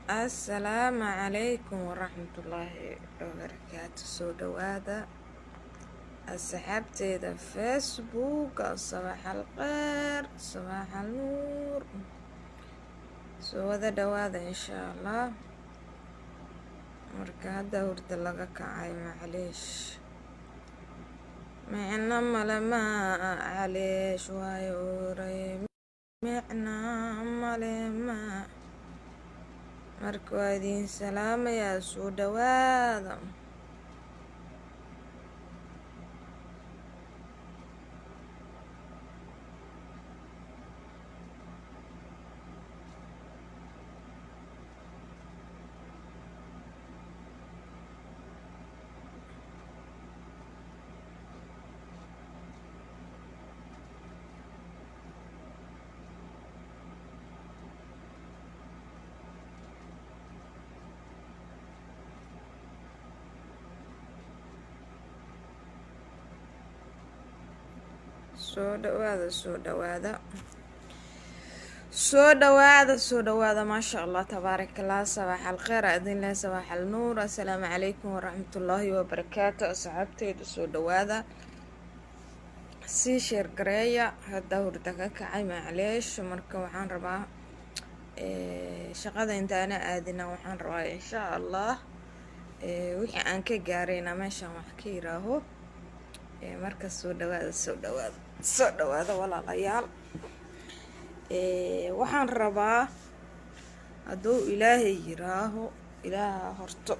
Assalaamu calaykum waraxmatullaahi wabarakaatu. Soo dhawaada asxaabteeda Facebook. Sabax alkheyr, sabax alnuur. Soo wada dhawaada insha Allah. Marka hadda hurda laga kacay, macaliish micno male, macaliish waayo uray, micno male ma. Marka waa idiin salaamayaa, soo dhawaada. Soo dhawaada, soo dhawaada, soo dhawaada, soo dhawaada. Maasha Allah, tabaaraka Allah. Sabax alkheyr idin leh, sabax alnuur. Assalaamu calaykum waraxmatullaahi wabarakaatu. Asxaabteyda soo dhawaada, sii share gareeya. Hadda hurda ka kacay, macleesh. Marka waxaan rabaa shaqada intaana aadina, waxaan rabaa insha Allah wixii aan ka gaarayna meeshaan wax ka yiraaho. Marka soo dhawaada, soo dhawaada, soo dhawaada walaalayaal. Waxaan rabaa hadduu Ilaahay yiraaho, Ilaaha horto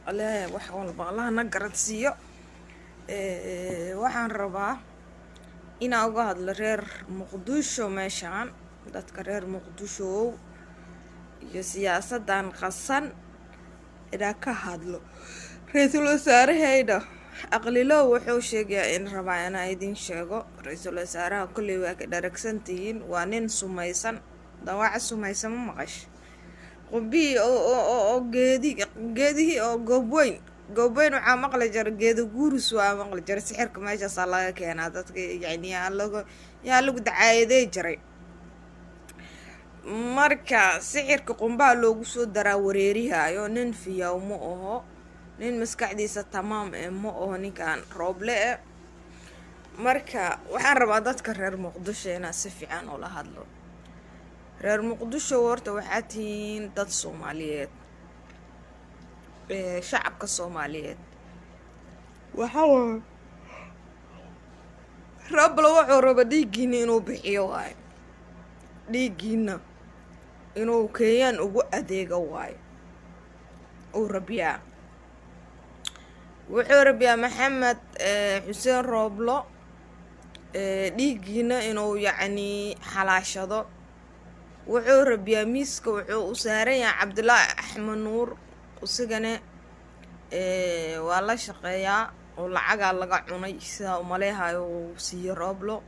Ilaahay wax walba Allaha na garad siiyo. Waxaan rabaa inaan uga hadlo reer Muqdisho, meeshaan dadka reer Muqdisho iyo siyaasadan qasan inaan ka hadlo. Ra-iisul wasaarahayna aqlilow wuxuu sheegayaa in rabaa inaan idin sheego. Ra-iisul wasaaraha kolley waa ka dharagsantihiin, waa nin sumaysan, dawaaca sumaysan. Ma maqash qumbihii oo geedi geedihii oo goobweyn goobweyn waxaa maqli jira geeda guuris, waa maqli jira. Sixirka meeshaasaa laga keenaa dadka, yacni yaa lagu dacaayadey jiray. Marka sixirka qumbaha loogu soo daraa wareerihayo. Nin fiyaw ma aho, nin maskaxdiisa tamaam ee ma aho ninkan Rooble e. Marka waxaan rabaa dadka reer Muqdisho inaan si fiican ula hadlo. Reer Muqdisho horta waxaa tihiin dad Soomaaliyeed, shacabka Soomaaliyeed. Waxaa waaye Rooble wuxuu raba dhiiggiina inuu bixiyo waayo, dhiiggiina inuu Kenyaan ugu adeego waayo uu rabiyaa. Wuxuu rabiyaa Maxamed Xuseen Rooblo dhiiggiina inuu yacni xalaashado. Wuxuu rabiyaa miiska wuxuu u saaran yahay Cabdulaahi Axmed Nuur, isigana waa la shaqeeyaa oo lacagaa laga cunay sidaa umaleehayo uu siiye Rooblo.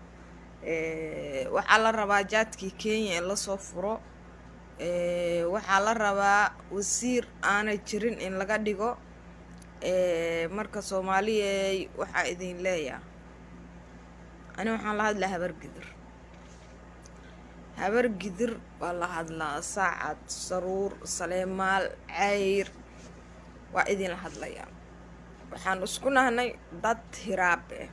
Waxaa la rabaa jaadkii Kenya in lasoo furo. Waxaa la rabaa wasiir aanay jirin in laga dhigo. Marka Soomaaliyey, waxaa idin leeyahay, ani waxaan la hadlaa Habar Gidir. Habar Gidir waa la hadlaa, Saacad, Saruur, Saleemaal, Cayr, waa idinla hadlayaa. Waxaan isku nahnay dad Hiraab eh,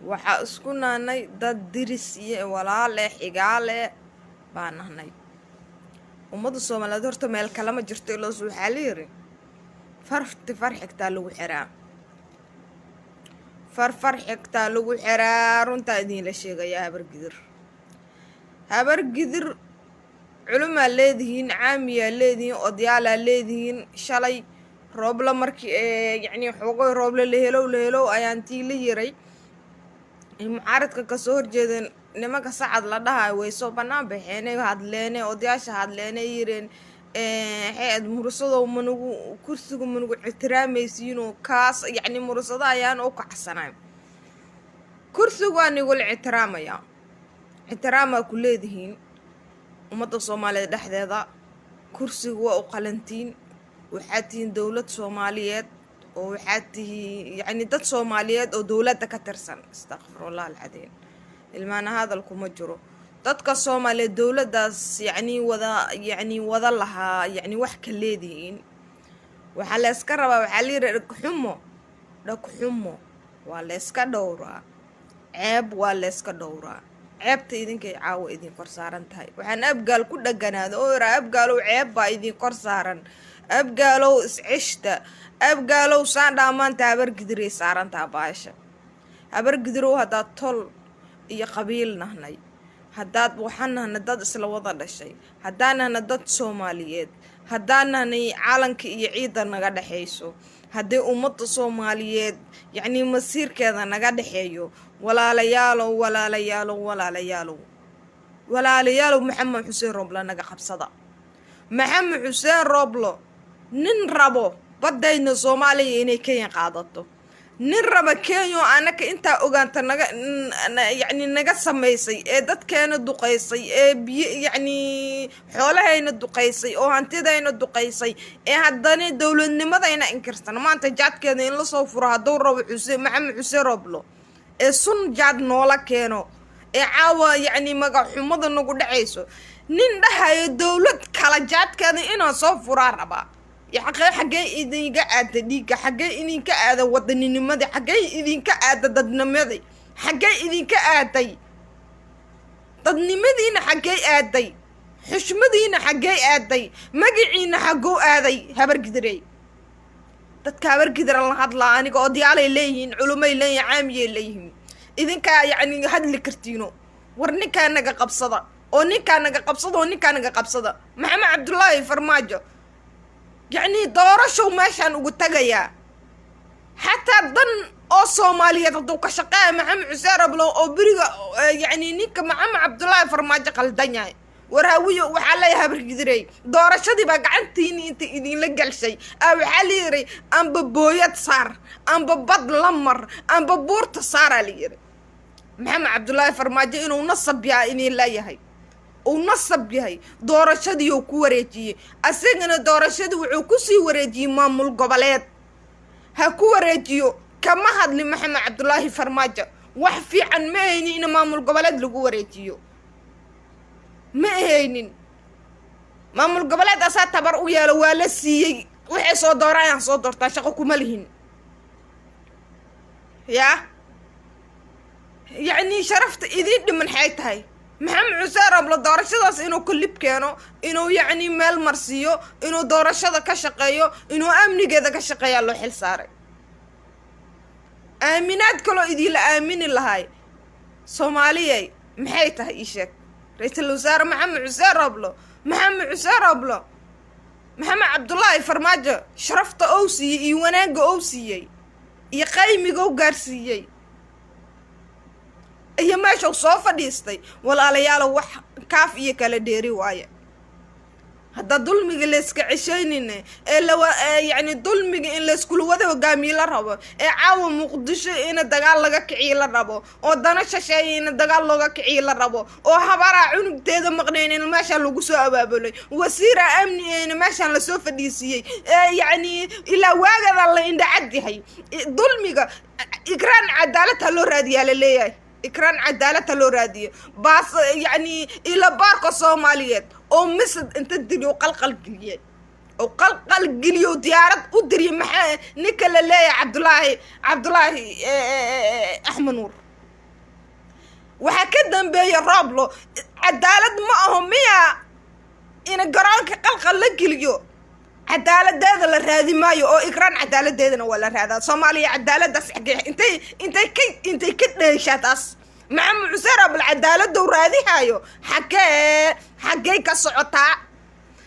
waxaa isku nahnay dad diris iyo walaale xigaale baa nahnay. Ummadda Soomaaliyeed horta meel kalama jirto iloos. Waxaa la yiri farti far xigtaa lagu xiraa, far far xigtaa lagu xiraa. Runtaa idinla sheegayaa. Habar Gidir, Habar Gidir culumaa leedihiin, caamiyaa leedihiin, odayaalaa leedihiin. Shalay Rooblo markii yacni xoogoy Rooble la helow la helow ayaan tii la yiray mucaaradka kasoo horjeedeen. Nimanka Sacad la dhahayo way soo bannaan baxeenay, hadleene, odayaasha hadleene, yireen hay-ad Murusadow manugu kursiga manugu ictiraamaysiinoo kaas yacni Murusado ayaan u kacsanay. Kursigu waa nigula ictiraamaya, ictiraamaa ku leedihiin ummadda Soomaaliyeed dhexdeeda. Kursiga waa u qalantiin, waxaad tihiin dowlad Soomaaliyeed oo waxaad tihiin yacni dad Soomaaliyeed oo dowladda ka tirsan. Astaqfirullah alcadiim, ilmaana hadal kuma jiro. Dadka Soomaaliyeed dowladdaas yacnii wada, yacnii wada lahaa, yacni wax ka leedihiin. Waxaa la yska rabaa, waxaa la yidhi, dhagxumo, dhagxumo waa la yska dhowraa, ceeb waa la yska dhowraa. Ceebta idinkay caawa idin kor saaran tahay. Waxaan Abgaal ku dhaganaada oo iraa, Abgaalow, ceeb baa idin kor saaran. Abgaalow, iscishta. Abgaalow, saandhaa maanta Habargidiray saarantaha baasha. Habargidirow, haddaad tol iyo qabiil nahnay, haddaad waxaan nahna dad isla wada dhashay, haddaan nahna dad Soomaaliyeed, haddaan nahnay caalanka iyo ciidda naga dhexayso, haddii ummadda Soomaaliyeed yacnii masiirkeeda naga dhexeeyo, walaalayaalow, walaalayaalow, walaalayaalow, walaalayaalow, Maxamed Xuseen Rooblo naga qabsada. Maxamed Xuseen Rooblo nin rabo baddayna Soomaaliya inay Kenya qaadato, nin raba Kenya oo anaka intaa ogaanta naga, yacni naga samaysay, ee dadkeena duqaysay, ee biyo, yacni xoolahayna duqaysay, oo hantidayna duqaysay, ee haddana dowladnimadayna inkirsan, maanta jaadkeeda in lasoo furo hadduu rabo Xuseen, Maxamed Xuseen Rooblo, ee sun jaad noola keeno, ee caawa yacni magaxxumada nagu dhacayso, nin dhahayo dowlad kala jaadkeeda inaan soo furaa rabaa. Xaggee idinka aada dhiigga? Xaggee idinka aada wadaninimadi? Xaggee idinka aada dadnimadii? Xaggee idinka aaday dadnimadiina? Xaggee aaday xushmadiina? Xaggee aaday magaciina? Xaggoo aaday Habargidirey? Dadka Habargidiran la hadlaa aniga. Odayaalay leeyihiin, culumay leeyihin, caamiyay leeyihiin. Idinkaa yacni hadli kartiino. War ninkaa naga qabsada, oo ninkaa naga qabsada, oo ninkaa naga qabsada. Maxamed Cabdullaahi Farmaajo yacnii doorashow meeshaan ugu tagayaa, xataa dan oo Soomaaliyeed hadduu ka shaqeeya Maxamed Xuseen Rablo oo beriga yacni ninka Maxamed Cabdullaahi Farmaajo qaldan yahay. War Hawiyo, waxaa leeyahay, Habargidirey, doorashadii baa gacantiini inta idinla galshay a waxaa la yidhi amba booyad saar, amba bad la mar, amba buurta saaraa la yidhi. Maxamed Cabdullaahi Farmaajo inuu nasab yaha idin leeyahay, uu nasab yahay, doorashadii uu ku wareejiyey. Asagana doorashadii wuxuu kusii wareejiyey maamul goboleed ha ku wareejiyo. Kama hadli Maxamed Cabdulaahi Farmaajo. Wax fiican ma ahaynin in maamul goboleed lagu wareejiyo, ma ahaynin. Maamul goboleed asaa tabar u yeelo, waa la siiyey. Waxay soo doorayaan soo doortaa, shaqo kuma lihin. Yaa yacnii sharafta idiin dhiman xay tahay? Maxamed Xuseen Rablo doorashadaas inuu kalib keeno, inuu yacni meel marsiiyo, inuu doorashada ka shaqeeyo, inuu amnigeeda ka shaqeeyaa loo xil saaray. Aaminaad kaloo idiinla aamini lahay Soomaaliyay maxay tahay? Ii sheeg. Ra-iisul wasaare Maxamed Xuseen Rooblo, Maxamed Xuseen Rooblo, Maxamed Cabdullaahi Farmaajo sharafta ou siiyey iyo wanaagga ou siiyey iyo qaymiga u gaarsiiyey iyo meeshau soo fadhiistay, walaalayaalo, wax kaaf iyo kala dheeri waaye. Haddaa dulmiga layska ceshaynine, ee lawa yacni dulmiga in layskula wada hogaamiye la rabo, ee caawa Muqdisho ina dagaal laga kiciyo la rabo, oo dana shasheeya ina dagaal looga kiciyo la rabo, oo habaraa cunugteeda maqnayn in meeshaan lagu soo abaabulay, wasiira amni ina meeshaan lasoo fadhiisiiyey, ee yacni ilaa waagada la indhacad yahay dulmiga, Ikraan cadaalad ha loo raadiyaa la leeyahay. Ikraan cadaalad ha loo raadiyo baas, yacni ila baarka Soomaaliyeed oo misad inta diliyo qalqal geliyey, oo qalqal geliyo, diyaarad u diriyay. Maxaa ninka la leeyahay Cabdullaahi Axmed Nuur waxaa ka dambeeya Rooblo. Cadaalad ma aho miya in garoonka qalqal la geliyo? Cadaaladeeda la raadi maayo oo Ikraan cadaaladeedana waa la raadaa. Soomaaliya cadaaladaas xagee intay ka dheeshaa taas? Maxamed Xuseen Rabal cadaaladou raadihayo xaggee ka socotaa?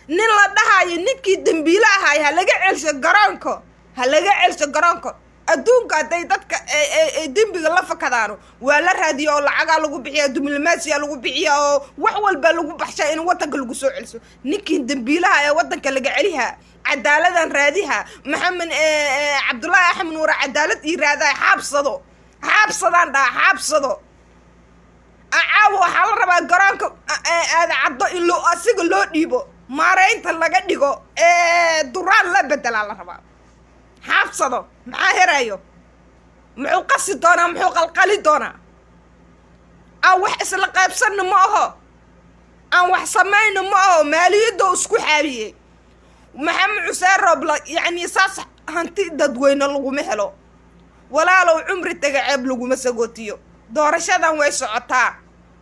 Nin la dhahayo ninkii dambiile ahaay ha laga celsho garoonka, ha laga celsho garoonka. Adduunka hadday dadka ay dembiga la fakadaano waa la raadiya, oo lacagaa lagu bixiya, diblomaasiya lagu bixiya, oo wax walba lagu baxshaa in waddanka lagu soo celiso. Ninkii dembiilaha ee waddanka laga celihaa, cadaaladan raadiha. Maxamed Cabdullaahi Axmed Nuure cadaalad ii raadaha, xaabsado, xaabsadaan dhaha, xaabsado. Caawa waxaa la rabaa garoonka Aada Caddo in loo asiga loo dhiibo, maareynta laga dhigo, ee duraan la bedelaa la rabaa. Xaabsado maxaa herayo? Muxuu qasi doonaa? Muxuu qalqali doonaa? A wax isla qaybsanna ma aho. Aan wax samayno ma aho, maaliyadda isku xaabiyey Maxamed Xuseen Roobla. Yacni saas hanti dadweyne laguma helo, walaalow. Cumri taga ceeb laguma sagootiyo. Doorashadan way socotaa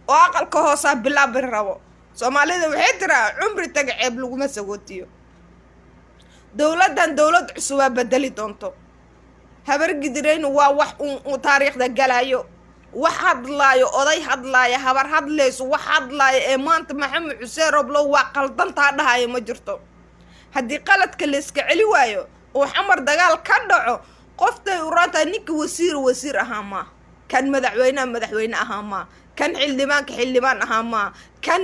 oo aqalka hoosaa bilaabi rabo. Soomaalida waxay tiraa, "Cumri taga ceeb laguma sagootiyo." Dowladdan dowlad cusubaa bedeli doonto. Habargidiraynu waa wax uu taariikhda galayo. Wax hadlaayo, oday hadlaaya, habar hadlayso, wax hadlaayo ee maanta Maxamed Xuseen Roblow waa qaldantaa dhahayo ma jirto. Haddii qaladka la iska celi waayo oo Xamar dagaal ka dhaco, qoftay urantahay ninka wasiir wasiir ahaa maa, kan madaxweyneha madaxweyne ahaa maa, kan xildhibaanka xildhibaan ahaa maa, kan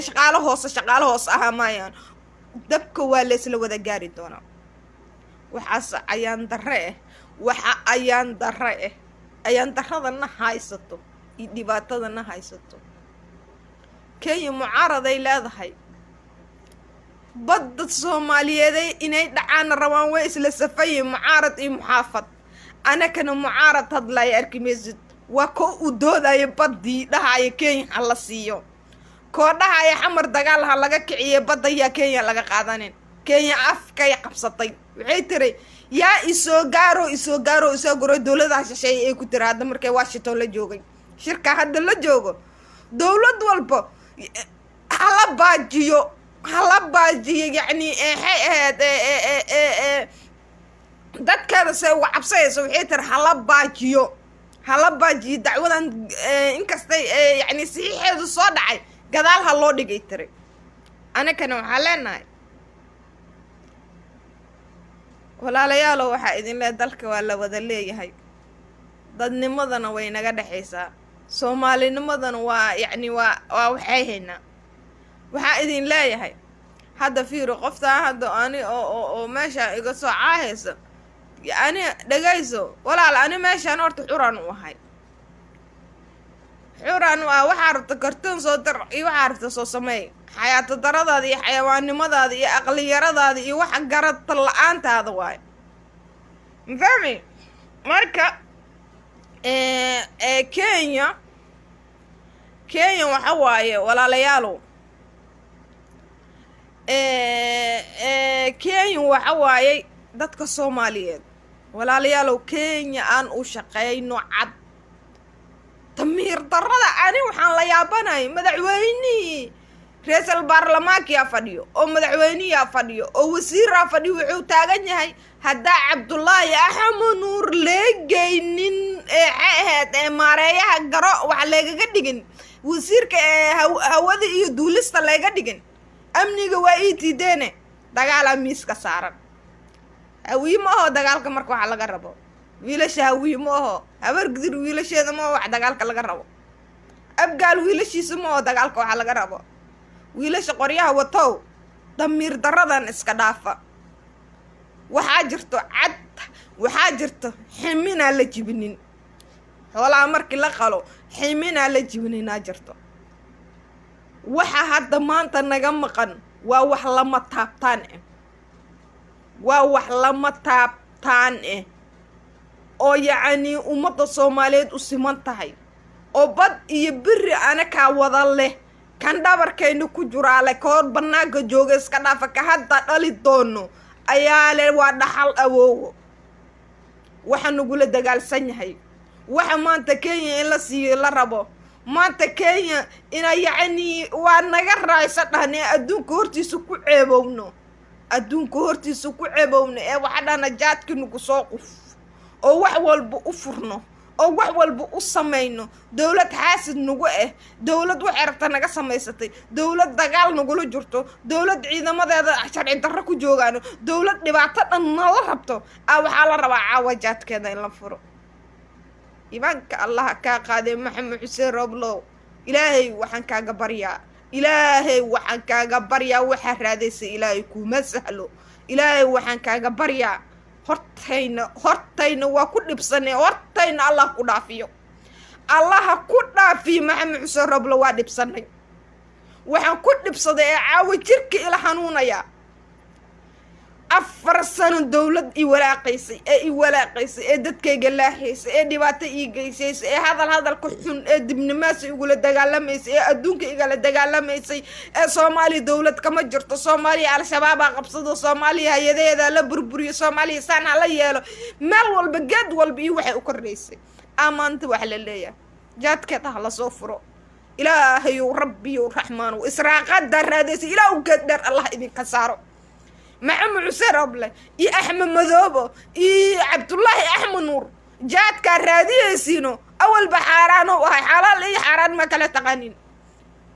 shaqaalo hoose shaqaalo hoose ahaa maayaan. Dabka waa la isla wada gaari doonaa. Waxaas ayaan darre ah, waxa ayaan darre ah, ayaan darradana haysato iyo dhibaatadana haysato. Kenya mucaaraday leedahay, badda Soomaaliyeeday inay dhacaana rabaan, way isla safayiin mucaarad iyo muxaafad. Anakana mucaarad hadlaya arki maysid. Waa koo u doodaya baddii, dhahaya Kenya ha la siiyo, koo dhahaya Xamar dagaal ha laga kiciye, badda yaa Kenya laga qaadanin. Kenya afkay qabsatay, waxay tiri, "Yaa isoo gaaro, isoo gaaro, isoo garo." Dowladaha shisheeye ay ku tiri hadda markay Washington la joogay shirka hadda la joogo, dowlad walba hala baajiyo, hala baajiyo. Yacni waxay ahayd dadkeeda se uga cabsayayso. Waxay tiri, "Hala baajiyo, hala baajiyo dacwadan." Inkastay yacni saxiixeedu soo dhacay, gadaal ha loo dhigay tiri. Anakana waxaa leenahay, walaalayaalo, waxaa idin leehay, dalka waa la wada leeyahay, dadnimadana way naga dhexaysaa, soomaalinimadana waa yacni waa waxay haynaa. Waxaa idin leeyahay, hadda fiiro qoftaa hadda ani oo meeshaan iga soo caahaysa, ani dhegayso walaal. Ani meeshaan horta xuraan u ahay, xuraan u ah. Waxaa rabta kartoon soo dar iyo waxaa rabta soo sameey. Xayaato daradaada iyo xayawaannimadaada iyo aqliyaradaada iyo waxa garata la-aantaada waayo, mafahmi? Marka Kenya, Kenya waxa waaye, walaalayaalow, Kenya waxa waayey dadka Soomaaliyeed. Walaalayaalow, Kenya aan u shaqeyno cad damiir darada. Ani waxaan la yaabanay madaxweynihii, ra-iisal baarlamaankiyaa fadhiyo oo madaxweyniyaa fadhiyo oo wasiiraa fadhiyo, wuxuu taagan yahay haddaa Cabdullaahi Axmed Nuur leegeynin ee ahayd ee maareeyaha garo wax leegaga dhigin, wasiirka ee hawada iyo duulista leega dhigin, amniga waa ii tiideene, dagaalaa miiska saaran. Hawiye ma aho dagaalka. Marka waxa laga rabo wiilasha Hawiye ma aho, Habargidir wiilasheeda ma aho wax dagaalka laga rabo, Abgaal wiilashiisa ma aho dagaalka waxa laga rabo. Wiilasha qoryaha watow, damiir daradan iska dhaafa. Waxaa jirto cad, waxaa jirto ximinaa la jibinin. Xoolaha markii la qalo ximinaa la jibininaa jirto. Waxa hadda maanta naga maqan waa wax lama taabtaan ah, waa wax lama taabtaan ah oo yacnii ummadda Soomaaliyeed u siman tahay oo bad iyo beri anakaa wada leh. Kan dhabarkayna ku juraale, koor bannaanka jooga iska dhaafa, ka hadda dhali doono ayaa le, waa dhaxal awoowo. Waxa nagula dagaalsan yahay, waxa maanta Kenya in la siiyo la rabo, maanta Kenya ina yacnii waa naga raaysa dhahne, adduunka hortiisa ku ceebowno, adduunka hortiisa ku ceebowno ee waxa dhahna jaadki nagu soo quf oo wax walba u furno oo wax walba u samayno. Dowlad xaasid nagu ah, dowlad waxay rabta naga samaysatay, dowlad dagaal nagula jirto, dowlad ciidamadeeda sharci darro ku joogaano, dowlad dhibaato dhan nala rabto a waxaa la rabaa caawa jaadkeeda in la furo. Ibaanka Allaha kaa qaaday, Maxamed Xuseen Rooblow. Ilaahay waxaan kaaga baryaa, Ilaahay waxaan kaaga baryaa, waxaa raadaysa Ilaahay kuma sahlo. Ilaahay waxaan kaaga baryaa, hortayna, hortayna waa ku dhibsanay, hortayna Allah ku dhaafiyo, Allaha ku dhaafiyo. Maxamed Xuseen Rooblow, waa dhibsanay. Waxaan ku dhibsaday ee caawa jirka ila xanuunayaa. 4 sano dowlad i walaaqaysay ee i walaaqaysay ee dadkayga laaxaysay ee dhibaato ii geysaysay ee hadal hadalka xun ee dibnimaasa igula dagaalamaysay ee adduunka igala dagaalamaysay ee Soomaaliya dowlad kama jirto, Soomaaliya Al-Shabaabaa qabsado, Soomaaliya hay-adaheeda la burburiyo, Soomaaliya saan hala yeelo, meel walba geed walba iyo waxay u kordhaysay. Amaanta waxa la leeyahay jaadkeed ha lasoo furo. Ilaahayow, Rabbiyow, Raxmaanow, israaqadaa raadaysa ilaah u geed dheer Allah idinka saaro. Maxamed Xuseen Roble iyo Axmed Madoobo iyo Cabdullaahi Axmed Nuur, jaadkaa raadiyaysiino awalba xaaraano ahay. Xalaal iyo xaaraan ma kala taqanin.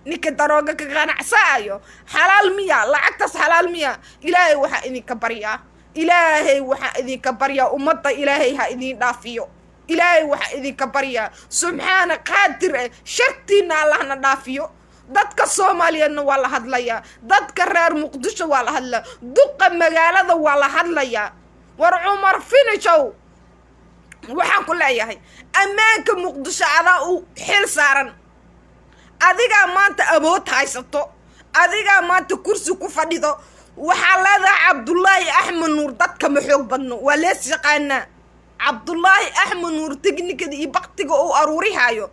Ninka darooga ka qanacsaayo xalaal miya? Lacagtaas xalaal miya? Ilaahay waxaa idinka baryaa, Ilaahay waxaa idinka baryaa, ummadda Ilaahay ha idin dhaafiyo. Ilaahay waxaa idinka baryaa, subxaana qaadir eh, shartiina Allahna dhaafiyo. Dadka Soomaaliyeedna waa la hadlayaa, dadka reer Muqdisho waa la hadlayaa, duqa magaalada waa la hadlayaa. War Cumar Finishow, waxaan ku leeyahay ammaanka Muqdisho adaa u xil saaran. Adigaa maanta awood haysato, adigaa maanta kursi ku fadhido. Waxaa leedahay Cabdullaahi Axmed Nuur dadka ma xoog badno, waa lees yaqaanaa. Cabdullaahi Axmed Nuur tiknikada iyo baktiga uu aruurihayo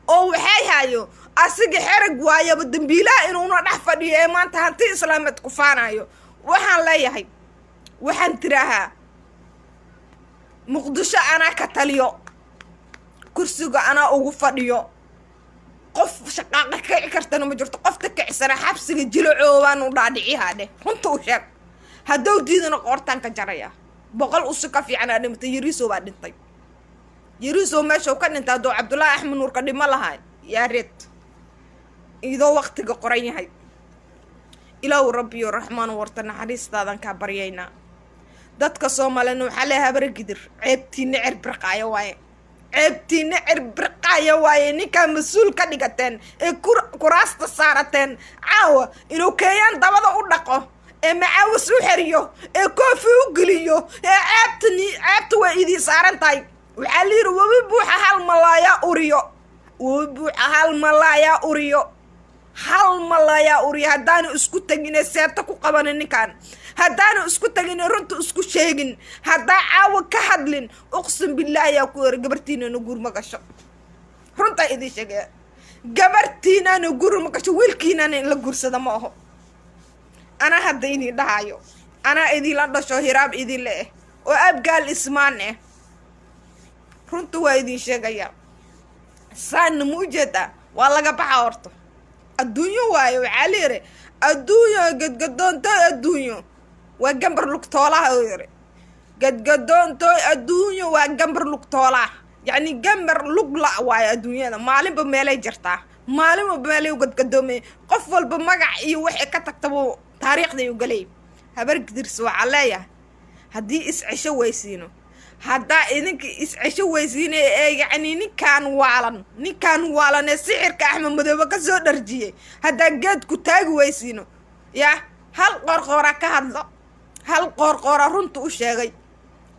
oo waxay hayo asiga xerag waayaba dambiilaha inuuna dhex fadhiyo ee maanta hanti islaameed ku faanayo. Waxaan leeyahay, waxaan tiraahaa, Muqdisho anaa ka taliyo, kursiga anaa ugu fadhiyo, qof shaqaaqa kici kartana ma jirto. Qofta kicisana xabsiga jilacoobaan u dhaadhicihaa dheh. Runta u sheeg, haddou diidana qoortaan ka jaraya. 100 usi ka fiican aa dhimatay. Yariisow baa dhintay. Yariisow meeshau ka dhintay hadduu Cabdullaahi Axmed Nuur ka dhimo lahaa, yaa reed idoo waqtiga qoran yahay. Ilaahu, Rabbiyo, Raxmaan, warta naxariistaadan kaa baryaynaa. Dadka Soomaaliyana waxaa leeyahay, Habargidir, ceebtiina cirbirqaayo waaye, ceebtiina cirbirqaayo waaye. Ninkaa mas-uul ka dhigateen ee kuraasta saarateen caawa inuu keeyaan dabada u dhaqo ee macaawis u xeriyo ee koofi u geliyo ee ceebtani, ceebta waa idii saaran tahay. Waxaa la yidhi, webi buuxa hal malaayaa uriyo, webi buuxa hal malaayaa uriyo, hal malaayaa uriyo. Haddaanu isku tegine seeto ku qabanin ninkan, haddaanu isku tegine runta isku sheegin, haddaa caawa ka hadlin, uqsim billaahi yaa ku eri, gabartiinana guur ma gasho. Runtaa idiin sheegaya, gabartiinana guur ma gasho, wiilkiinana in la guursada ma aho. Anaa hadda idin dhahayo, anaa idinla dhasho, Hiraab idinle eh oo Abgaal Ismaan eh, runta waa idin sheegayaa. Saanna ma ujeedaa? Waa laga baxa horta adduunyo waayo. Waxaa la yidhi, adduunyo gadgadoontoy, adduunyo waa gambar lugtoolaha oo yidhi, gadgadoontooy adduunyo waa gambar lugtoolaha. Yacni gambar lug la waayo adduunyada, maalinba meelay jirtaa, maalinba meelay u gadgadoomay. Qof walba magac iyo waxay ka tagtaba taariikhday u galay. Habargidirs waxaa leeyahay, haddii is-cesho weysiino, haddaa idinka is-cesho weysiine ee yacni ninkaan waalan, ninkaan waalan ee sixirka Axmed Madoobe ka soo dharjiyey, haddaa geedku taagi weysiino, yaa hal qoorqoora ka hadlo, hal qoorqoora runta u sheegay.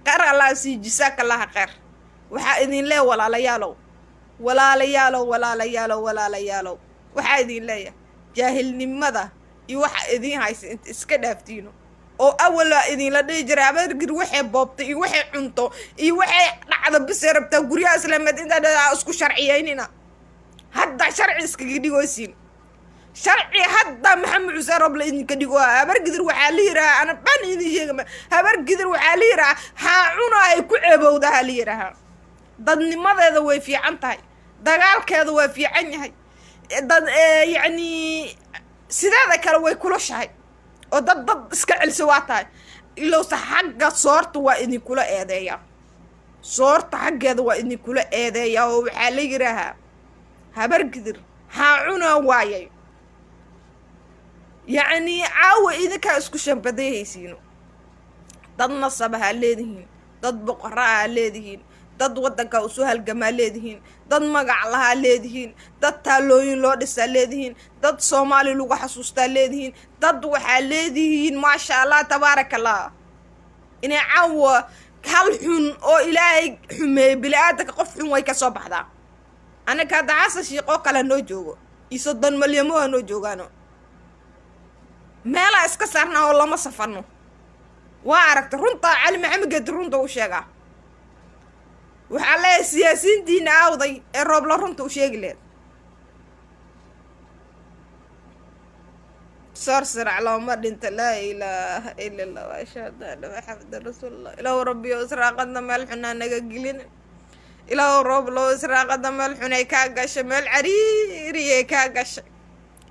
Kheyr Allah sii, jisaaka laha kheyr. Waxaa idin leeya, walaalayaalow, walaalayaalow, walaalayaalow, walaalayaalow, waxaa idin leeyahay jaahilnimada iyo waxa idiin haysa inta iska dhaaftiino oo awalaa idinla dhihi jiray Habargir waxay boobtay iyo waxay cunto iyo waxay dhacdo bisay rabtaa guryaha islaameed intaa dhaa isku sharciyeynina. Hadda sharci iskaga dhigoysiin, sharci hadda Maxamed Xuseen Roble idinka dhigo. Habargidir waxaa la yidhahaa, ana ban idin sheegama, Habargidir waxaa la yidhahaa haacuna ay ku ceebowdaha la yidhaahaa. Dadnimadeeda way fiican tahay, dagaalkeeda waa fiican yahay, dad yacni sideeda kale way kulushahay oo dad iska celso waa tahay. Ilowse xagga soorta waa idinkula eedeeyaa, soorta xaggeeda waa idinkula eedeeyaa oo waxaa la yidhaahaa Habargidir haacuna waayay. Yacnii caawa idinkaa isku shambadayhaysiino. Dad nasabahaa leedihiin, dad boqoraa leedihiin, dad waddanka usoo halgamaa leedihiin, dad magac lahaa leedihiin, dad taalooyin loo dhisaa leedihiin, dad Soomaali lagu xasuustaa leedihiin, dad waxaa leedihiin, maasha Allah, tabaaraka Allah. Inay caawa hal xun oo Ilaahay xumeeyey bili-aadanka, qof xun way ka soo baxdaa. Anaka hadda Xasan Shiiq oo kale noo joogo iyo 30 malyamoha noo joogaano, meelaa iska saarnaa oo lama safano. Waa aragta runta Cali Maxamed Geedi runta u sheegaa. Waxaa leeyahay siyaasiyiintiina aawday ee Roobla runta u sheegi leed. Soor sirac looma dhinta. Laa ilaaha ila Allah wa ashhadu anna Maxamedan rasuulullah. Ilaahu rabbiyo israaqadna meel xunaa naga gelin. Ilaahu Rooblow israaqadna meel xunay kaa gashay, meel cariiriyay kaa gashay.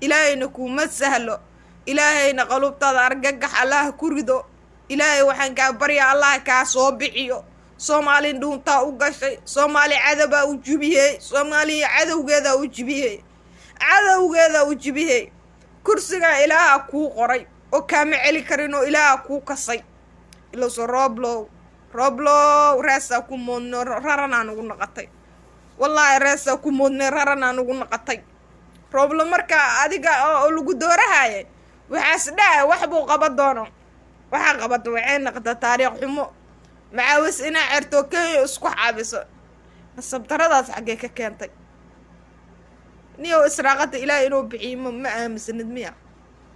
Ilaahayna kuuma sahlo. Ilaahayna qaluubtaada argagax Allah ku rido. Ilaahay waxaan kaa baryaa Allah kaa soo bixiyo. Soomaali dhuuntaa u gashay, Soomaali cadabaa u jibiyey, Soomaaliya cadowgeedaa u jibiyey, cadowgeedaa u jibiyey. Kursigaa Ilaaha kuu qoray oo kaama celi karin oo Ilaaha kuu kasay. Ilowso Rooblow, Rooblow reesaa ku moodnay, raranaa nugu naqatay. Wallaahi reesaa ku moodnay, raranaa nugu naqatay. Rooblo markaa adiga oo lagu doorahaye waxaas dhahay wax buu qaba doono, waxaa qabata waxay naqata taariikh xumo. Macaawis inaa certo Kenya isku xaabiso, nasabdaradaas xaggee ka keentay? Niyow israaqada Ilaahay inuu bixiyo ma aaminsanid miya?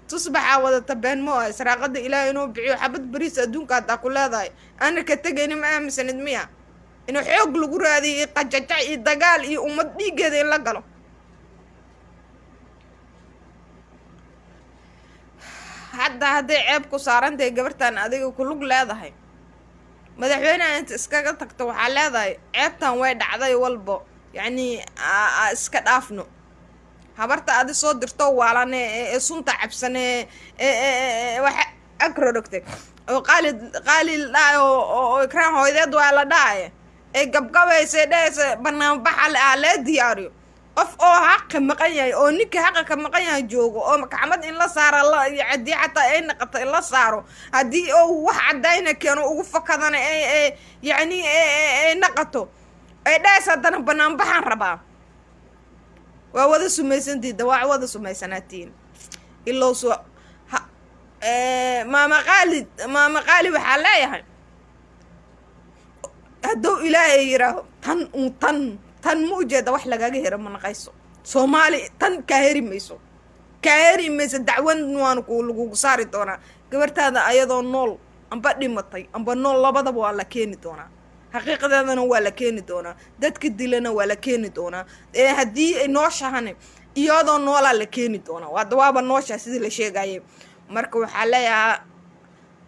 Tusbaxaa wadata been ma ah. Israaqada Ilaahay inuu bixiyo xabad bariis adduunka haddaa ku leedahay ana ka tegayni ma aaminsanid miya? Inuu xoog lagu raadiyo iyo qajajac iyo dagaal iyo ummad dhiiggeeda in la galo. Hadda hadday ceeb ku saarantahay gabartan adiga kulug leedahay, madaxweyneha inta iskaga tagto waxaa leedahay ceebtan way dhacday walbo, yacnii iska dhaafno. Habarta adi soo dirto waalane ee sunta cabsane ee waxa agro dhogtay oo qaali qaali la dhahay oo Ikraan hooyadeed waa la dhahay ee gabgabaysa dhahaysa banaanbaxa ah lee diyaariyo. Qof oo xaqa maqan yahay oo ninka xaqa ka maqan yahay joogo oo maxkamad in la saaro la haddii xataa ay naqato in la saaro, haddii oo wax caddayna keeno ugu fakadana ee yacni ay naqato ay dhahaysa haddana banaanbaxaan rabaa. Waa wada sumaysantiida, waa wada sumaysanaatiin. Ilowso maama Qaali, maama Qaali waxaa leeyahay hadduu Ilaahay yiraaho tan un tan tan ma ujeeda wax lagaga hero ma naqayso. Soomaali tan kaa heri mayso, kaa heri mayso. Dacwan waanu ku lagugu saari doonaa. Gabartaada ayadoo nool amba dhimatay amba nool labadaba waa la keeni doonaa, xaqiiqadeedana waa la keeni doonaa, dadka dilana waa la keeni doonaa. Ee haddii ay nooshahane iyadoo noolaa la keeni doonaa. Waa waaba nooshaha sidii la sheegayay. Marka waxaa leeyahaa,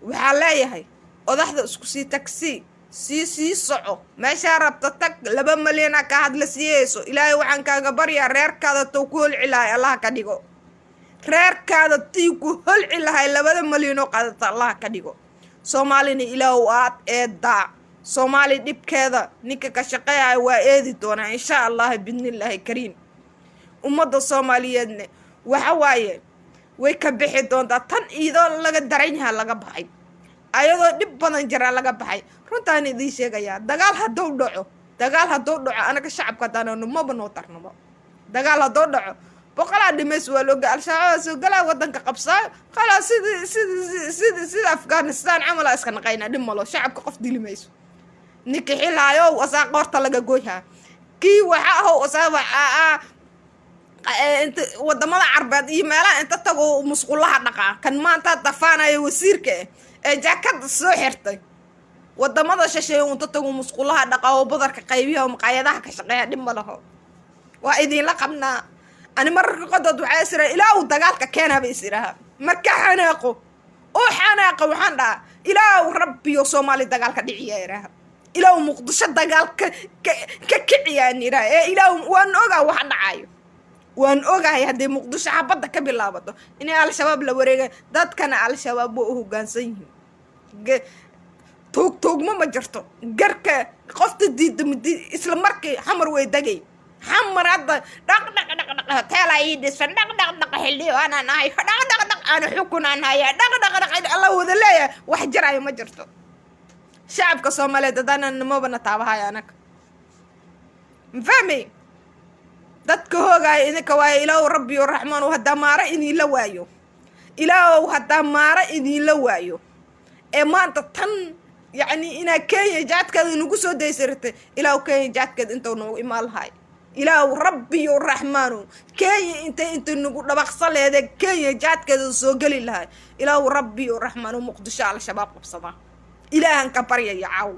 waxaa leeyahay odaxda isku sii tagsi, sii soco meeshaa rabta tag. 2 malyanaa kaa hadla siiyeyso. Ilaahay waxaan kaaga baryaa reerkaada tow ku holci lahay Allaha ka dhigo. Reerkaada tii ku holci lahay 2da malyanoo qaadata Allaha ka dhigo. Soomaalina Ilaahu aad eedaa. Soomaali dhibkeeda ninka ka shaqeeyahay waa eedi doonaa insha Allahi bidnillaahi kariim. Ummadda Soomaaliyeedne waxa waaye way ka bixi doontaa tan iyadoo laga daran yaha laga baxay, ayadoo dhib badan jiraa laga baxay. Runtaan idiin sheegayaa, dagaal hadduu dhaco, dagaal hadduu dhaco, anaga shacabka haddaananu maba noo tarnamo. Dagaal hadduu dhaco boqolaa dhimays waa looga Al-Shabaab soo galaa waddanka qabsaayo khalaas, sidii sidii sidii sida Afghanistan camal aa iska naqaynaa. Dhib malo, shacabka qof dili mayso. Ninka xilaayo asaa qoorta laga goyhaa, kii waxa ahow asaa inta wadamada Carbeed iyo meelaha inta tago musqulaha dhaqaa. Kan maanta dafaanaya wasiirka ee jaakada soo xirtay wadamada shisheeye unta tago musqulaha dhaqaa oo badarka qaybiya oo maqaayadaha ka shaqeeya. Dhib ma laho, waa idinla qabnaa. Ani mararka qodood waxaa is iraa ilaa uu dagaalka keenaaba is iraha. Marka xanaaqo oo xanaaqa waxaan dhahaa Ilaahu rabbiyo Soomaali dagaalka dhiciya iraha, Ilaahu Muqdisho dagaal ka ka kiciyaan iraha. Ee Ilaahu waan ogaa waxa dhacayo, waan ogahay hadday Muqdisho xabadda ka bilaabato inay Al-Shabaab la wareegay. Dadkana Al-Shabaab waa u hoggaansan yihiin, tuug tuugmo ma jirto. Garka qofta diida midi isla markii Xamar way degay. Xamar hadda dhaq dhaq dhaq dhaq hoteelaa ii dhisan, dhaq dhaq dhaq xildhibaanaan ahay, dhaq dhaq dhaq aan xukunaan hayaa, dhaq dhaq dhaq Alla wada leeyahay. Wax jirayo ma jirto. Shacabka Soomaaliyeed haddaanan nimabana taabahaya anaga ma fahmay. Dadka hoogaayo idinka waayo. Ilaahu rabbiyo raxmaan haddaa maaro idinla waayo, Ilaahow haddaa maaro idinla waayo ee maanta tan yacni inaa Kenya jaadkeeda nagu soo daysaratay, Ilaahu Kenya jaadkeeda intuu nagu imaan lahay. Ilaahu rabbiyo raxmaano, Kenya intay nagu dhabaqsan leede, Kenya jaadkeeda soo geli lahay. Ilaahu rabbiyo raxmaano, Muqdisho Al-Shabaab qabsadaa, Ilaahan ka baryaya caaw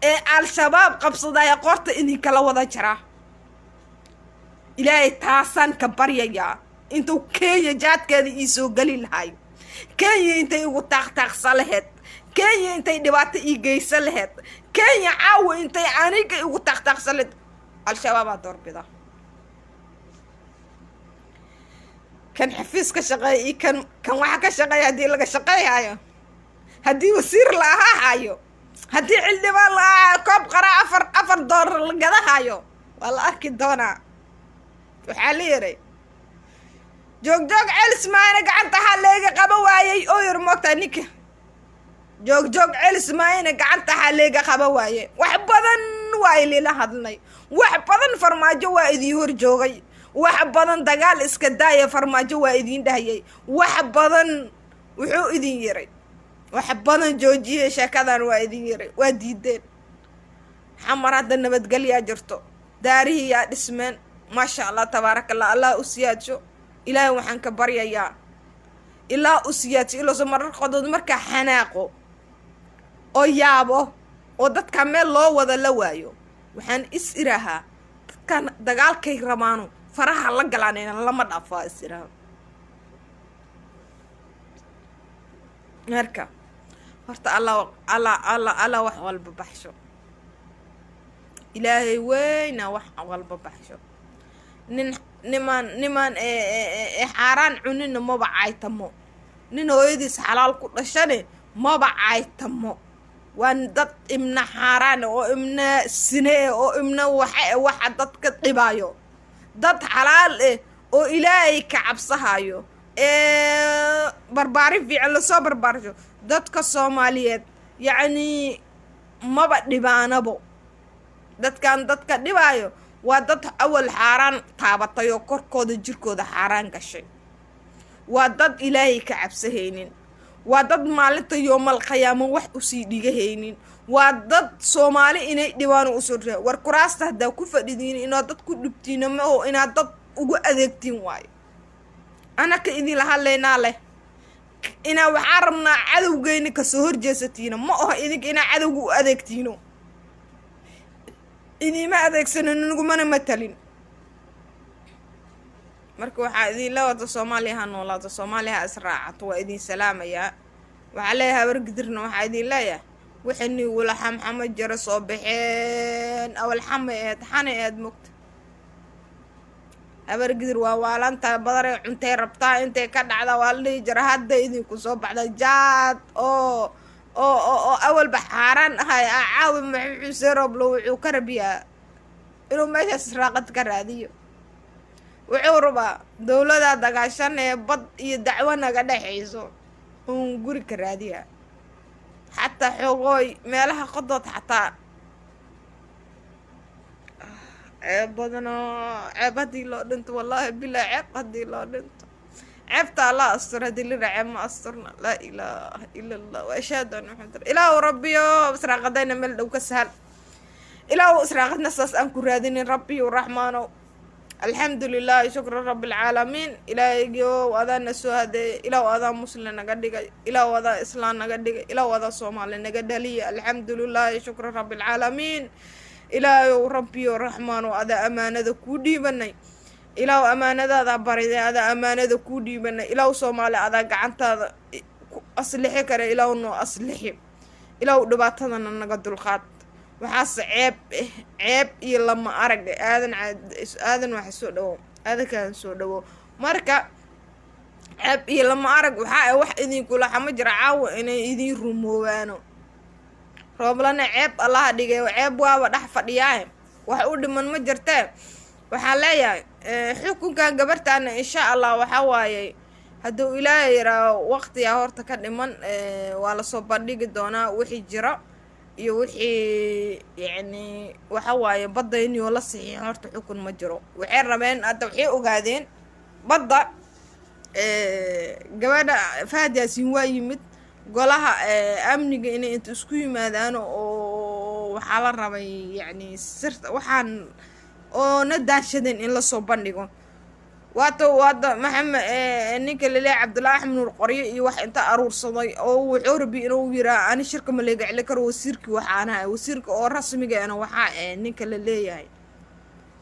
ee Al-Shabaab qabsadaya qorta idinkala wada jaraa. Ilaahay taasaan ka baryayaa, intuu Kenya jaadkeeda ii soo geli lahay, Kenya intay igu taaqtaaqsa laheyd, Kenya intay dhibaato ii geysan laheyd, Kenya caawa intay aniga igu taaqtaaqsa laheyd, Al-Shabaabaa doorbida. Kan xafiis ka shaqeeya iyo kan waxa ka shaqeeya, haddii laga shaqeeyhayo, haddii wasiir la ahaahayo, haddii xildhibaan la ahaayo, koob qara $4 la gadahayo, waa la arki doonaa. Waxaa la yiray joogjoog celis maayna gacanta waxaa leega qaba waayey oo yar moogtaa ninka joogjoog celis maayna gacanta waxaa leega qaba waaye. Wax badan waa ilila hadlay, wax badan Farmaajo waa idiin hor joogay, wax badan dagaal iska daaya Farmaajo waa idiin dhahayay, wax badan wuxuu idin yiray, wax badan joojiyay sheekadan waa idin yiray, waa diideen. Xamar hadda nabadgelyaa jirto, daarihii yaa dhismeen, maasha Allah tabaaraka Allah, Allah u siyaadsho. Ilaahay waxaan ka baryayaa ilaa u siyaadsho. Ilooso marar qodood markaa xanaaqo oo yaabo oo dadka meel loo wada la waayo, waxaan is irahaa dadkan dagaalkay rabaano faraha la galaanayna lama dhaafo, is iraha. Marka horta Allah Allah Allah Allah wax walba baxsho, Ilaahay weyna wax walba baxsho. Nin nimaan ee xaaraan cunina maba caytamo, nin hooyadiis xalaal ku dhashane maba caytamo. Waa dad ibna xaaraan oo ibna sine eh oo ibna waxa eh, waxa dadka dhibaayo, dad xalaal eh oo Ilaahay ka cabsahayo ee barbaarin fiican lasoo barbaarsho dadka Soomaaliyeed, yacnii maba dhibaanabo. Dadkan dadka dhibaayo waa dad awal xaaraan taabatay oo korkooda jirkooda xaaraan gashay, waa dad Ilaahay ka cabsahaynin, waa dad maalinta yoomal qiyaamo wax usii dhigahaynin, waa dad Soomaali inay dhibaano usoo ria. War kuraasta haddaa ku fadhidiin inaad dad ku dhibtiino ma oo inaad dad ugu adeegtiin waayo. Anaka idinla hadlaynaa leh inaa waxaa rabnaa cadowgeyna kasoo horjeesatiino, ma oho idinka inaa cadowga u adeegtiino. Idiima adeegsanin, nagumana matalin. Marka waxaa idinla wata, Soomaaliya ha noolaato, Soomaaliya ha israacato. Waa idin salaamayaa. Waxaa leeyahay Habargidirna, waxaa idin leeyahay wixii niigula xamxama jira soo baxeen, awal xama eed xana eed mogta. Habargidir waa waalantaa, badarey cuntay rabtaa, intay ka dhacda waa la dhihi jira. Hadda idinku soo baxda jaad oo oo oo oo awalba xaaraan ahay. Caawi Maxamed Xuseen Rooblo wuxuu ka rabiyaa inuu meeshaas israaqad ka raadiyo. Wuxuu rabaa dowladaa dagaashan ee bad iyo dacwo naga dhexayso uun guri ka raadiyaa, xataa xoogooy meelaha qodood xataa ceeb badanoo ceeb haddii loo dhinto, wallaahi bilaa ceeb haddii loo dhinto, ceebta Allah astur. Haddii lira ceeb ma asturna. Laa ilaaha ila Allah wa ashhadu anna Maxamed. Ilaahu rabbiyo israaqadayna meel dhow ka sahal. Ilaahu israaqadna saas aan ku raadinin, rabbiyo raxmaanow. Alxamdu lilaahi shukra rabbi alcaalamiin. Ilaahaygiyow adaa na soo hadeeyay, Ilaahu adaa muslim naga dhigay, Ilaahu adaa islaan naga dhigay, Ilaahu adaa Soomaali naga dhaliya. Alxamdu lilaahi shukra rabbi alcaalamiin. Ilaahayow rabbiyo raxmaanow, adaa amaanada kuu dhiibanay. Ilaahu amaanadaadaa bariday, adaa amaanada kuu dhiibanay. Ilaahu Soomaali adaa gacantaada ku aslixi kara, Ilaahu noo aslixi, Ilaahu dhibaatadana naga dulqaad. Waxaase ceeb eh, ceeb iyo lama arag aadan aadan waxa soo dhawo, aadankaan soo dhawo. Marka ceeb iyo lama arag waxaa wax idinkula xama jira caawa inay idiin rumoobaano. Rooblana ceeb Allaha dhigay, ceeb waaba dhex fadhiyaahe, wax u dhiman ma jirtee. Waxaan leeyahay xukunkan gabartaana insha Allah waxaa waaye hadduu Ilaahay yaraaho waqtigaa horta ka dhiman, waa lasoo bandhigi doonaa wixii jira iyo wixii yacni waxa waaye baddayniyoo la saxiixin. Horta xukun ma jiro. Waxay rabeen hadda, waxay ogaadeen badda gabadha Fahad Yaasiin waa yimid golaha amniga inay inta isku yimaadaan oo waxaa la rabay yacni sirta waxaan oo na daanshadeen in lasoo bandhigo. Waata waada Maxamed, ninka laleeyahay Cabdullaahi Axmed Nuur qoryo iyo wax inta aruursaday oo wuxuu rabi inuu yiraa ani shirka ma leega celi karo wasiirkii, waxaana wasiirka oo rasmiga ana waxaa ninka la leeyahay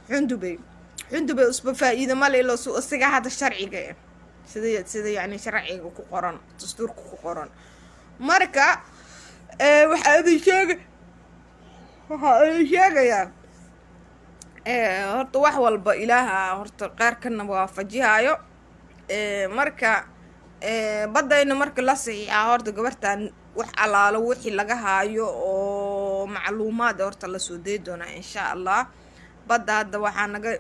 Xundubey. Xundubey usba faa-iida male ilo su isaga hadda sharciga eh sida yacni sharciga ku qoran, dastuurka ku qoran. Marka waxaa idin sheegayaa, horta wax walba Ilaaha horta qaarkana waafajihaayo. Marka baddayna marka la saxiixaa, horta gabartan wax allaalo wixii laga haayo oo macluumaad horta lasoo day doonaa, insha Allah. Badda hadda waxaa naga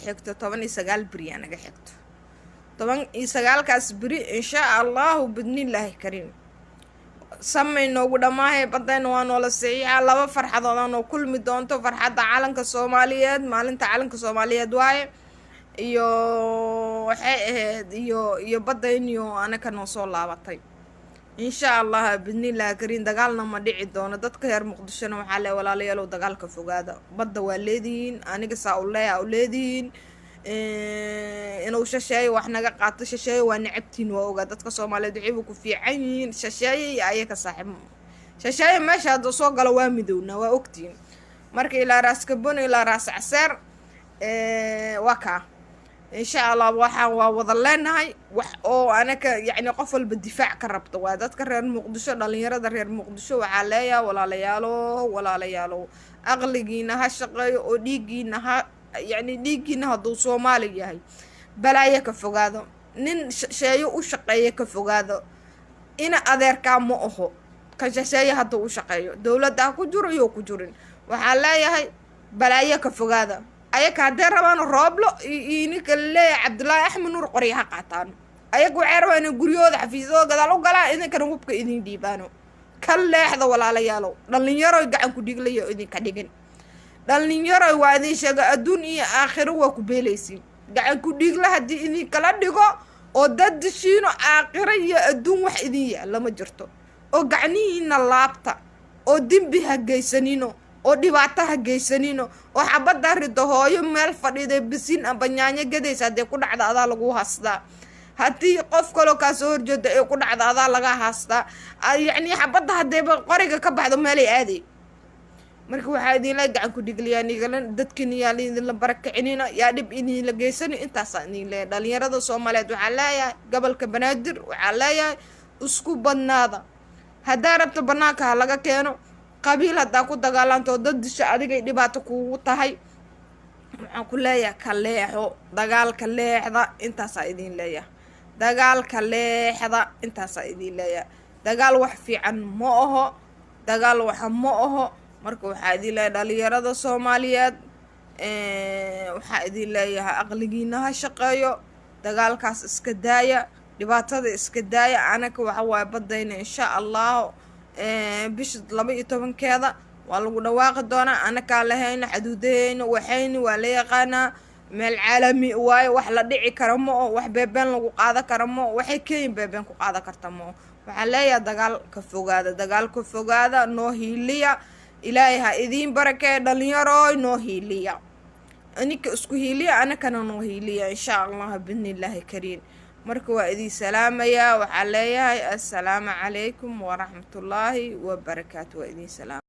xigto 19 beriyaa naga xigto. 19-kaas beri, insha Allahu bidnillaahi kariim, samay noogu dhammaahay. Badayna waa noola saxiixa. Laba farxadood aa noo kulmi doonto: farxadda calanka Soomaaliyeed, maalinta calanka Soomaaliyeed waaye, iyo waxay ahayd iyo badayniyo anaka noo soo laabatay, insha Allah bidnillahi kariim. Dagaalna ma dhici doono. Dadka reer Muqdishona waxaa le, walaalayaalow, dagaalka fogaada. Badda waa leedihiin, aniga saa u leeya u leedihiin inuu shasheeyo wax naga qaato. Shasheeyo waa necabtiin, waa ogaa. Dadka Soomaaliyeed waxayba ku fiican yihiin shasheeye iyo ayaka saaxiib. Shasheeye meesha hadduu soo galo waa midownaa, waa ogtihiin. Marka ilaa Raas Kabon ilaa Raas Caseer waa kaa, insha Allah. Waxaan waa wada leenahay wax oo anaka yacni qof walba difaac ka rabto waa dadka reer Muqdisho. Dhalinyarada reer Muqdisho waxaa leeyahay, walaalayaalo, walaalayaalo, aqligiina ha shaqeeyo oo dhiiggiina ha yacni dhiiggiina hadduu Soomaali yahay, balaayo ka fogaado, nin shasheeyo u shaqeeya ka fogaado. Ina adeerkaa ma aho kan shasheeye hadduu u shaqeeyo, dowladda ha ku jiro iyo ku jirin. Waxaa leeyahay balaayo ka fogaada. Ayaka haddee rabaan Rooblo iyo ninka laleeyahay Cabdullaahi Axmed Nuur qorya ha qaataan. Ayaga waxay rabaan inay guryahooda, xafiisyadooda gadaal u galaan, idinkana hubka idin dhiibaano. Ka leexda, walaalayaalow. Dhallinyaroy, gacan ku dhiglayo idinka dhigin. Dhallinyaroy, waa idin sheega, adduun iyo aakhiro waa ku beelaysiin. Gacan ku dhiigla haddii idinkala dhigo oo dad dishiino, aakhiro iyo adduun wax idin yaalla ma jirto. Oo gacnihiina laabta oo dembi ha geysanino oo dhibaato ha geysanino oo xabadda rido. Hooyo meel fadhiida bisiin amba nyaanyo gadaysa haddee ku dhacda, adaa lagu hastaa. Haddii qof kaloo kaa soo horjeeda ee ku dhacda, adaa laga haastaa. Yacni xabadda haddeeba qoriga ka baxdo, meelay aaday. Marka waxaa idinla gacan ku dhiglayaa nigala dadkiina yaa idinla barakacinina, yaa dhib idinla geysani. Intaasaa idin leeyahay. Dhalinyarada Soomaaliyeed waxaa leeyahay, gobolka Banaadir waxaa leeyahay, isku badnaada. Haddaa rabto banaanka ha laga keeno. Qabiil haddaa ku dagaalanto oo dad disho, adigay dhibaato kugu tahay. Waxaan ku leeyahay ka leexo dagaalka, leexda. Intaasaa idin leeyahay, dagaalka leexda. Intaasaa idin leeyahay. Dagaal wax fiican ma aho, dagaal waxa ma aho. Marka waxaa idin leeyahay dhalinyarada Soomaaliyeed, waxaa idin leeyahay aqligiina ha shaqeeyo, dagaalkaas iska daaya, dhibaatada iska daaya. Anaka waxa waaye badayna, insha Allahu, bisha 12-keeda waa lagu dhawaaqi doonaa. Anakaa lahayna xaduudaheyna, waxayni waa la yaqaanaa, meel caalami waayo. Wax la dhici kara ma oo wax beebeen lagu qaada kara ma oo waxay Kenya beebeen ku qaada karta ma oo. Waxaa leeyahay dagaal ka fogaada, dagaal ka fogaada. Noo hiiliya, Ilaahay ha idiin barakeeyo. Dhalinyarooy, noo hiiliya, ininka isku hiiliya, anakana noo hiiliya, insha Allah bidnillaahi kariim. Marka waa idin salaamayaa. Waxaa leeyahay assalaamu calaykum waraxmatullaahi wabarakaatu. Waa idin salaam.